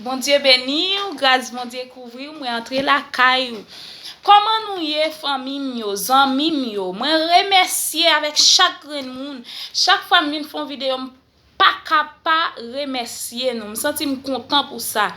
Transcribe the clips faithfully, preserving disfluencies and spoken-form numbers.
Bondye beni w, gras Bondye kouvri w, mwen antre lakay ou. Kòman nou ye, fanmi m yo, zanmi m yo? Mwen remèsye avèk chak grenn moun. Chak fwa m vin fè yon videyo, m pa ka pa remèsye nou. M santi m kontan pou sa.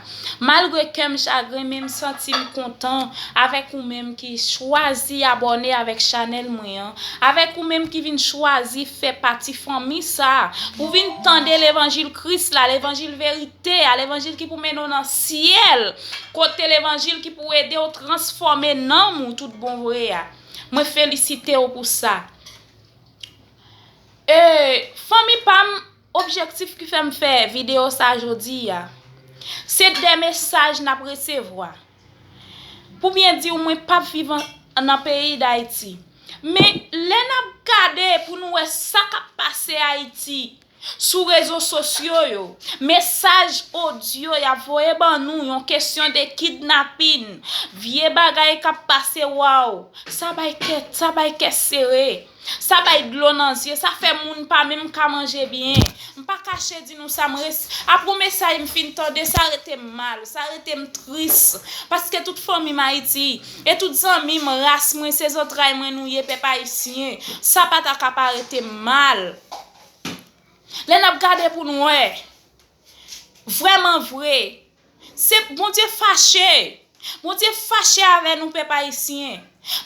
Malgre kè m chagren, men m santi m kontan avèk ou menm ki chwazi abòne avèk chanèl mwen an, avèk ou menm ki vin chwazi fè pati fanmi sa a, pou vin tande levanjil Kris la, levanjil verite a, levanjil ki pou mennen w nan syèl, kote levanjil ki pou ede w transfòme nanm ou tout bon vre a. Mwen felisite w pou sa. E, fanmi pa m, objektif ki fè m fè videyo sa jodi a, se de mesaj n ap resevwa. Pou byen di w, mwen p ap viv an, nan peyi Dayiti. Men, lè n ap gade pou nou wè sa k ap pase Ayiti sou rezo sosyo yo, mesaj odyo y ap voye ban nou, yon kesyon de kidnapin, vye bagay k ap pase, waw, sa bay kè, sa bay kè sere. Sa bay dlo nan zye, sa fè moun pa menm ka manje byen. M pa kache di nou sa, m res-, apre mesaj m fin tande, sa rete m mal, sa rete m tris. Paske tout fanmi m Ayiti, e tout zanmi m, ras mwen, se zantray mwen nou ye, pèp ayisyen. Sa pa ta ka pa rete m mal. Lè n ap gade pou n wè, vrèman vre, se Bondye fache. Bondye fache avè nou, pèp ayisyen.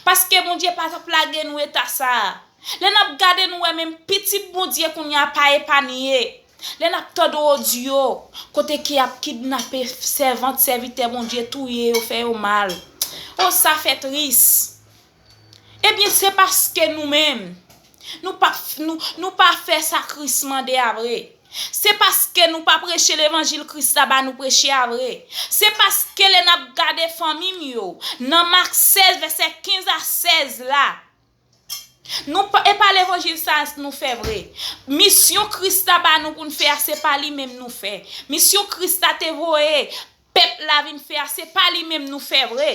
Paske Bondye pa t ap lage nou eta sa a. Lè n ap gade, nou wè menm pitit Bondye kounye a pa epanye. Lè n ap tande odyo, kote ki ap kidnape sèvant, sèvitè Bondye, touye yo, fè yo mal. O, sa fè tris. Ebyen, se paske nou menm, nou pa, nou, nou pa fè sa Kris mande a vre. Se paske nou pa preche levanjil Kris la ba nou preche a vre. Se paske lè n ap gade fanmi m yo, nan Mak sèz, vèsè kenz a sèz la, nou pa, e pa levanjil sa nou fè vre. Misyon Kris la ba nou pou n fè a, se pa li menm nou fè. Misyon Kris la te voye pèp la vin fè a, se pa li menm nou fè vre.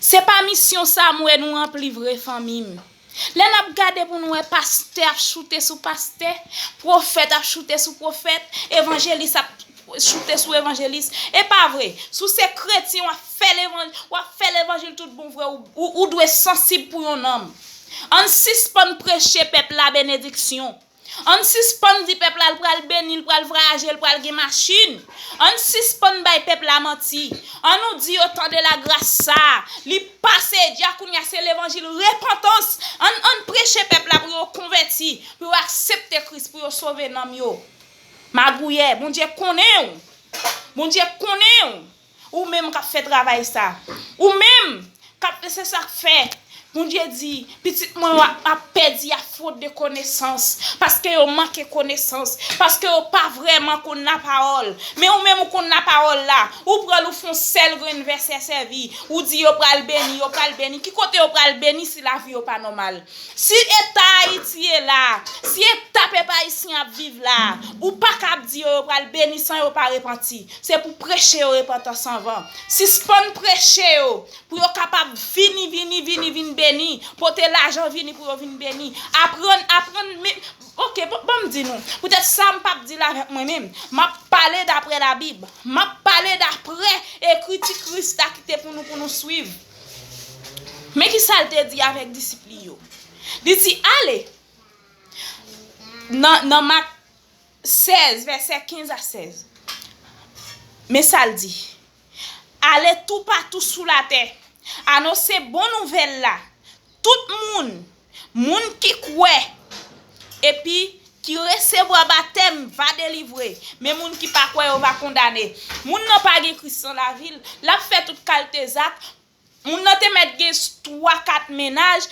Se pa misyon sa m wè nou ranpli vre, fanmi m. Lè n ap gade pou n wè pastè ap choute sou pastè, pwofèt ap choute sou pwofèt, evanjelis ap choute sou evanjelis. E pa vre, si w se kretyen, w ap fè levanj-, w ap fè levanjil tout bon vre, ou, ou, ou dwe sansib pou yon nanm. Ann sispann preche pèp la benediksyon. Ann sispann di pèp la l pral beni, l pral vwayaje, l pral gen machin. Ann sispann bay pèp la manti. Ann nou di yo tande lagras sa a. Li pase, di a kounye a se levanjil repantans. Ann, ann preche pèp la pou yo konvèti, pou yo aksepte Kris, pou yo sove nanm yo. Magouyè, Bondye konnen w. Bondye konnen w. Ou menm k ap fè travay sa. Ou menm k ap fè, se sa k fè Bondye di, pitit mwen yo ap, ap pèdi a fot de konesans, paske yo manke konesans, paske yo pa vrèman konn lapawòl. Men ou menm ou konn lapawòl la, ou pran l ou fè yon sèl grenn vèsè sèvi, ou di yo pral beni, yo pral beni. Ki kote yo pral beni si lavi yo pa nòmal? Si eta Ayiti ye la, si eta pèp ayisyen ap viv la, ou pa ka ap di yo yo pral beni san yo pa repanti. Se pou preche yo repantans anvan. Sispann preche yo pou yo kapab vini, vini, vini, vin beni. Pote lajan vini pou yo vin beni. Aprann, aprann, men, oke, bon, bon, m di nou. Poutèt sa, m p ap di l avèk mwen menm. M ap pale daprè Labib. M ap pale daprè ekriti Kris la kite pou nou, pou nou swiv. Men ki sa l te di avèk disip li yo. Li di, ale, nan, nan Mak sèz, vèsè kenz a sèz. Men sa l di, ale toupatou sou latè, anonse bon nouvèl la. Tout moun, moun ki kwè, epi ki resevwa batèm va delivre, men moun ki pa kwè yo va kondane. Moun nan pa gen Kris nan lavi l, l ap fè tout kalte zak, moun nan te mèt gen twa, kat mennaj,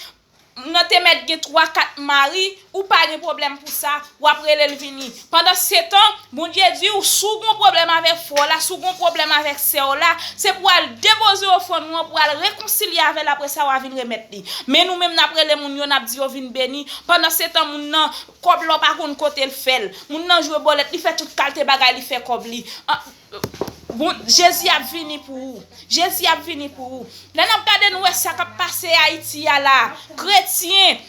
moun nan te mèt gen twa, kat mari, ou pa gen pwoblèm pou sa, w ap rele l vini. Pandansetan, Bondye di w, si w gen yon pwoblèm avèk frè w la, si w gen yon pwoblèm avèk sè w la, se pou w al depoze ofrann ou an, pou w al rekonsilye avè l, apre sa w a vin remèt li. Men nou menm, n ap rele moun yo, n ap di yo vin beni. Pandansetan, moun nan, kòb la w pa konn kote l fè l. Moun nan jwe bòlèt, li fè tout kalte bagay, li fè kòb li. An, Bon, Jezi ap vini pou ou. Jezi ap vini pou ou. Lè n ap gade, nou wè sa k ap pase Ayiti a la. Kretyen,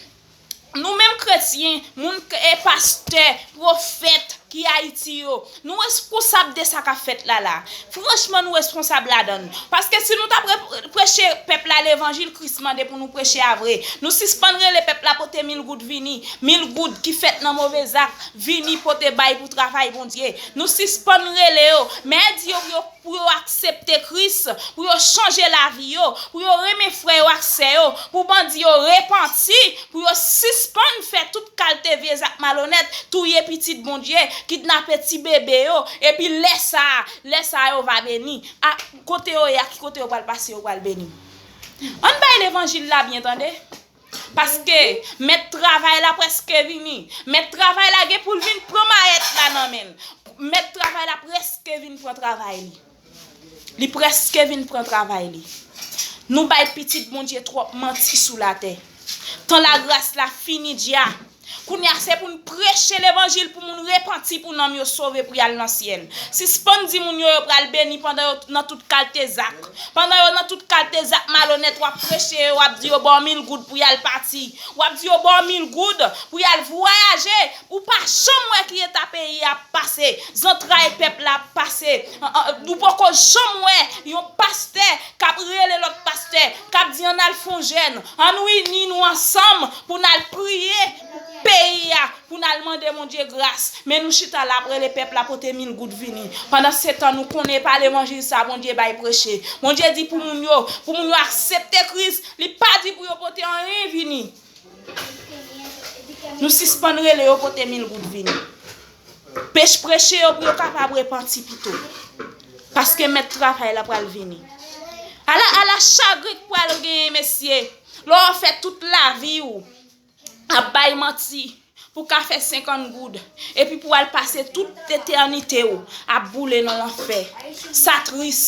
nou menm kretyen, moun k-, e pastè, pwofèt, ki Ayiti yo, nou responsab de sa k ap fèt la la. Franchman, nou responsab ladan l. Paske si nou t ap pre- preche pèp la levanjil, Kris mande pou nou preche a vre. Nou sispann rele pèp la pote mil goud vini, mil goud ki fèt nan move zak, vini pote bay pou travay Bondye. Nou sispann rele yo, men di yo pou yo pou yo aksepte Kris, pou yo chanje lavi yo, pou yo renmen frè yo ak sè yo, pou bandi yo repanti, pou yo sispann fè tout kalte vye zak malonèt, touye pitit Bondye, kidnape ti bebe yo, epi lè sa a, lè sa a yo va beni. A, kote yo ye a, ki kote yo pral pase, yo pral beni. Ann bay levanjil la byen tande. Paske mèt travay la prèske vini. Mèt travay la gen pou l vin pran mayèt la nan men l. Mèt travay la prèske vin pran travay li. Li prèske vin pran travay li. Nou bay pitit Bondye twòp manti sou latè. Tan lagras la fini dja. Kounye a se pou n preche levanjil pou moun repanti, pou nanm yo sove, pou y al nan syèl. Sispann di moun yo yo pral beni pandan yo nan tout kalte zak. Pandan yo nan tout kalte zak malonèt, w ap preche yo, w ap di yo ba w mil goud pou y al pati. W ap di yo ba w mil goud pou y al vwayaje. Ou pa janm wè ki eta peyi a ap pase, zantray pèp la ap pase. An- an- Ou poko janm wè yon pastè k ap rele lòt pastè, k ap di ann al fè yon jèn, ann ini nou ansanm pou n al priye pou peyi a, pou n al mande Bondye gras. Men nou chita la ap rele pèp la pote mil goud vini. Pandansetan, nou konnen e pa levanjil sa Bondye bay preche. Bondye di pou moun yo, pou moun yo aksepte Kris. Li pa di pou yo pote anyen vini. Nou sispann rele yo pote mil goud vini. Pech preche yo pou yo kapab repanti pito. Paske mèt travay la pral vini. Ala, ala chagren k pral genyen, mesye. Lè w fè tout lavi w ap bay manti pou ka fè senkant goud, epi pou al pase tout etènite w ap boule nan lanfè. Sa tris.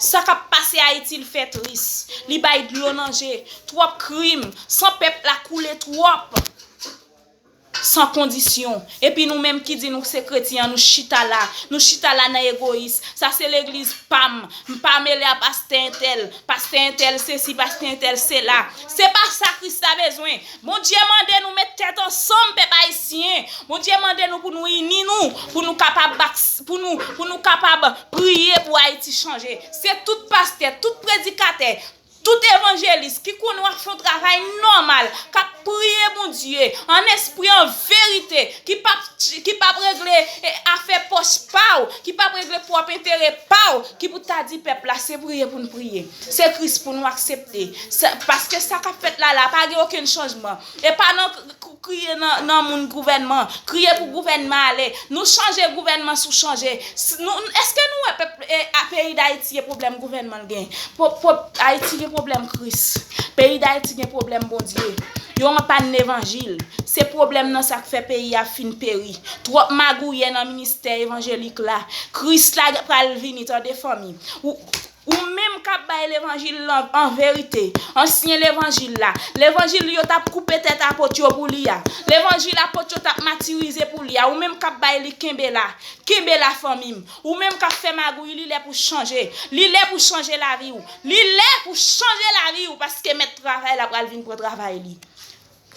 Sa k ap pase Ayiti, l fè tris. Li bay dlo nan je. Twòp krim. San pèp la koule twòp. San kondisyon. Epi nou menm ki di nou se kretyen an, nou chita la. Nou chita la nan egoyis. Sa se legliz pa m. M pa mele a pastè entèl. Pastè entèl sesi, pastè entèl sela. Se pa sa Kris la bezwen. Bondye mande nou met tèt ansanm, pèp ayisyen. Bondye mande nou pou nou ini nou, pou nou kapab bak- pou nou, pou nou kapab priye pou Ayiti chanje. Se tout pastè, tout predikatè, tout evanjelis ki konnen w ap fè yon travay nòmal, k ap priye Bondye an espri, an verite, ki p ap, ki p ap regle, e, afè pòch pa w, ki p ap regle pwòp enterè pa w, ki pou ta di pèp la se priye pou n priye. Se Kris pou nou aksepte. Se- paske sa k ap fèt la la, pa gen okenn chanjman. E pa nan k- k- kriye nan, nan moun gouvènman, kriye pou gouvènman ale. Nou chanje gouvènman si w chanje. S- nou, èske nou wè pèp, e, a, peyi Dayiti gen pwoblèm gouvènman l gen? Po- po- Ayiti gen pwoblèm Kris. Peyi Dayiti gen pwoblèm Bondye. Yo anpann levanjil. Se pwoblèm nan sa k fè peyi a fin peri. Twòp magouyè nan ministè evanjelik la. Kris la pral vini, tande fanmi. Ou, ou menm k ap bay levanjil lan an verite, ansyen levanjil la, levanjil yo t ap koupe tèt apot yo pou li a, levanjil apot yo t ap matirize pou li a, ou menm k ap bay li, kenbe la, kenbe la fanmi m. Ou menm k ap fè magouy, li lè pou chanje, li lè pou chanje lavi w, li lè pou chanje lavi w, paske mèt travay la pral vin pran travay li.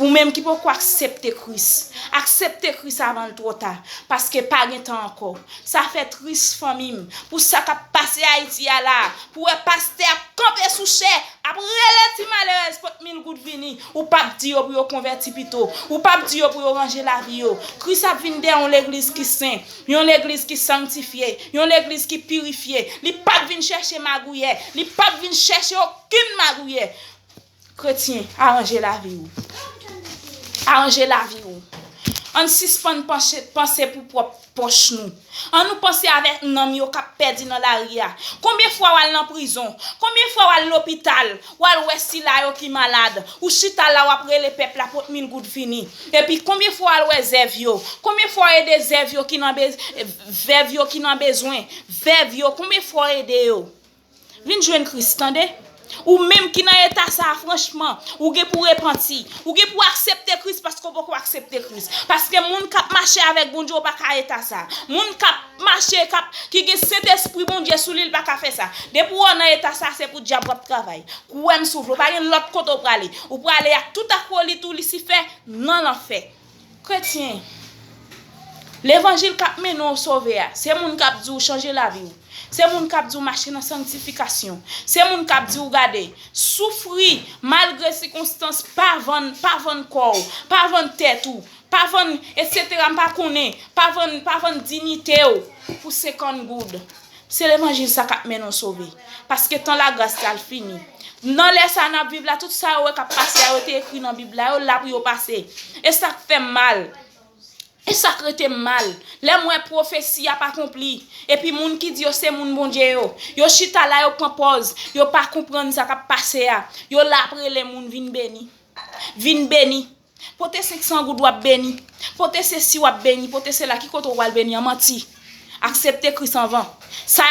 Ou menm ki poko aksepte Kris, aksepte Kris avan l twò ta, paske pa gen tan ankò. Sa fè tris fanmi m, pou sa k ap pase Ayiti a la, pou wè pastè ap kanpe sou chè, ap rele ti malerèz pot mil goud vini, ou p ap di yo pou yo konvèti pito, ou p ap di yo pou yo ranje lavi yo. Kris ap vin dèyè yon legliz ki sen, yon legliz ki sanktifye, yon legliz ki pirifye. Li p ap vin chèche magouyè, li p ap vin chèche okenn magouyè. Kretyen, aranje lavi w. Aranje lavi w. Ann sispann panse, panse pou pwòp pòch nou. Ann nou panse avèk nanm yo k ap pèdi nan lari a. Konbyen fwa w al nan prizon? Konbyen fwa w al lopital? W al wè sila yo ki malad. Ou chita la w ap rele pèp la pot mil goud vini. Epi konbyen fwa w al wè zèv yo? Konbyen fwa w ede zèv yo ki nan bez- vèv yo ki nan bezwen? Vèv yo, konbyen fwa w ede yo? Vin jwenn Kris, tande. Ou menm ki nan eta sa a, franchman, ou gen pou repanti. Ou gen pou aksepte Kris paske w poko aksepte Kris. Paske moun k ap mache avèk Bondye, w pa ka eta sa. Moun k ap mache, k ap, ki gen Sentespri Bondye sou li, l pa ka fè sa. Depi w nan eta sa, se pou dyab w ap travay. Kwè m sou vle, w pa gen lòt kote w prale. Ou prale ak tout akwolit ou, Lisifè, nan lanfè. Kretyen, Levanjil k ap mennen w sove a, se moun k ap di w chanje lavi w. Se moun k ap di w mache nan sanktifikasyon. Se moun k ap di w gade, soufri malgre sikonstans, pa vann, pa vann kò w, pa vann tèt ou, pa vann, etsetera, m pa konnen, pa vann, pa vann diyite w pou senkant goud. Se levanjil sa k ap mennen w sove. Paske tan lagras la al fini. Nan lè sa n ap viv la, tout sa yo wè k ap pase a, yo te ekri nan Bib la, yo la pou yo pase. E sa k fè m mal. E sa k rete m mal, lè m wè pwofesi ap akonpli, epi moun ki di yo se moun Bondye yo, yo chita la, yo pran pòz, yo pa konprann sa k ap pase a, yo la ap rele moun vin beni. Vin beni. Pote senk san goud w ap beni. Pote sesi w ap beni. Pote sela, ki kote w pral beni an manti. Aksepte Kris anvan. Sa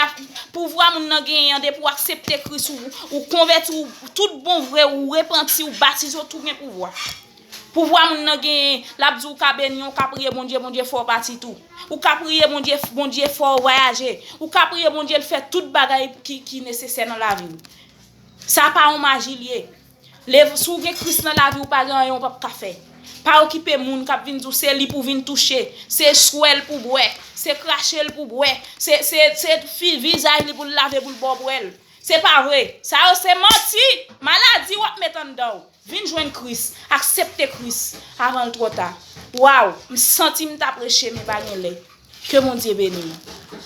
pouvwa moun nan genyen an, depi w aksepte Kris, ou, ou konvèti, ou tout bon vre, ou repanti, ou batize, ou tou gen pouvwa. Pouvwa moun nan genyen, l ap di w ka beni, ou ka priye Bondye, Bondye fè w pati tou. Ou ka priye Bondye, Bondye fè w vwayaje. Ou ka priye Bondye, l fè tout bagay ki, ki nesesè nan lavi w. Sa pa yon maji l ye. Lev, si w gen Kris nan lavi w, pa gen anyen w p ap ka fè. Pa okipe moun k ap vin di w se li pou vin touche, se swè l pou bwè, se krache l pou bwè, se, se, se fi, vizaj li pou l lave pou l ba w bwè l. Se pa vre. Sa yo se manti. Maladi w ap met anndan w. Vin jwenn Kris. Aksepte Kris avan l twò ta. Waw, m santi m ta preche, men pa gen lè. Ke Bondye beni w.